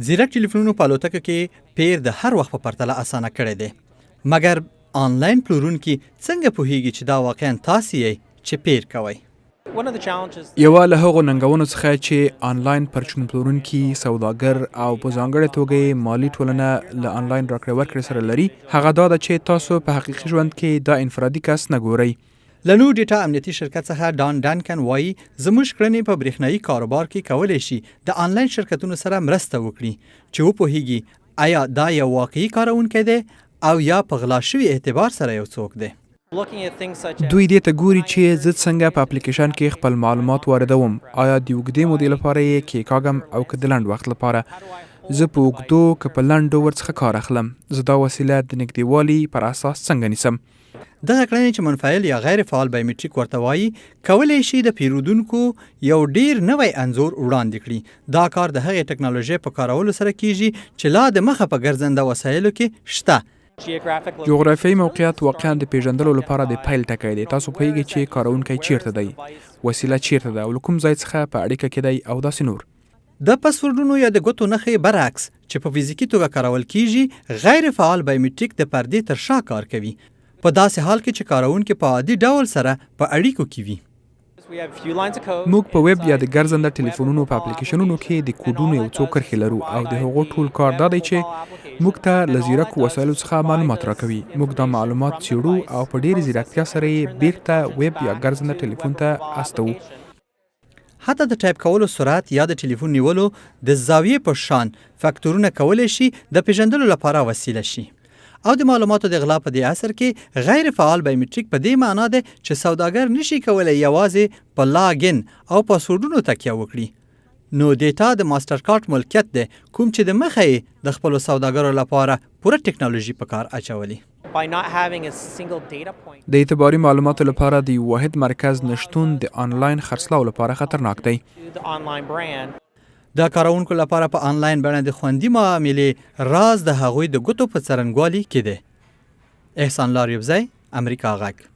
ځیرک ټلیفونونو په الوتکو کې پېر د هر وخت په پرتله اسانه کړی دی. مګر آنلاین پلورونکي څنګه پوهیږي چې دا واقعا تاسې یئ چې پېر کوئ؟ یوه له هغو ننګونو څخه چې آنلاین پرچون پلورونکي، سوداګر او په ځانګړې توګه یې مالي ټولنه له آنلاین راکړې ورکړې سره لري، هغه دا ده چې تاسو په حقیقي ژوند کې دا انفرادي کس نه ګورئ. له نو ډیټا امنیتي شرکت څخه ډان ډنکن وايي، زموږ کړنې په برېښنايي کاروبار کې کولی شي د آنلاین شرکتونو سره مرسته وکړي چې وپوهېږي ایا دا یو واقعي کاروونکی دی او یا په غلا شوي اعتبار سره یو څوک دی. دوی دې ته ګوري چې زه څنګه په اپلیکیشن کې خپل معلومات واردوم، آیا د اوږدې مودې لپاره یې کېکاږم او که د لنډ وخت لپاره. زه په اوږدو که په لنډو ورڅخه کار اخلم. زه دا وسیله د نږدېوالي پر اساس څنګه نیسم؟ دغه کړنې چې منفعل یا غیر فعال بایومټریک ورته وايي، کولی شي د پیرودونکو یو ډیر نوی انځور وړاندې کړي. دا کار د هغې ټکنالوژۍ په کارولو سره کیږي چې لا د مخه په ګرځنده وسایلو کې شته. جغرافیایي موقعیت واقعا د پیژندلو لپاره د پیل ټکی دی. تاسو پوهیږئ چې کاروونکی چیرته دی، وسیله چیرته ده او له کوم ځای څخه په اړیکه کې دی او داسې نور. د پسورډونو یا د ګوتو نښې برعکس چې په فزیکي توګه کارول کیږي، غیر فعال بایومټریک د پردې تر شا کار کوي، په داسې حال کې چې کاروونکي په عادي ډول سره په اړیکو کې وي. موږ په ویب یا د ګرځنده ټلیفونونو په اپلیکیشنونو کې د کوډونو یو څو کرښې لرو او د هغو ټول کار دا دی چې موږ ته له ځیرکو وسایلو څخه معلومات راکوي. موږ دا معلومات څېړو او په ډېرې ځیرکتیا سره یې بېرته ویب یا ګرځنده ټلیفون ته استوو. حتی د ټایپ کولو سرعت یا د ټلیفون نیولو د زاویې په شان فکتورونه کولی شي د پیژندلو لپاره وسیله شي. او د معلوماتو د غلا په دې عصر کې غیر فعال بایومټریک په دې معنا دی چې سوداګر نشي کولی یوازې په لاګ ان او پاسورډونو تکیه وکړي. نو ډیټا د ماسټرکارډ ملکیت دی کوم چې د مخه یې د خپلو سوداګرو لپاره پوره ټکنالوژي په کار اچولې. د اعتباري معلوماتو لپاره د یو واحد مرکز نشتون د آنلاین خرڅلاو لپاره خطرناک دی. د کاروونکو لپاره په آنلاین بڼه د خوندي معاملې راز د هغوی د ګوتو په څرنګوالي کې دی. احسان لاریوبزی، امریکا غږ.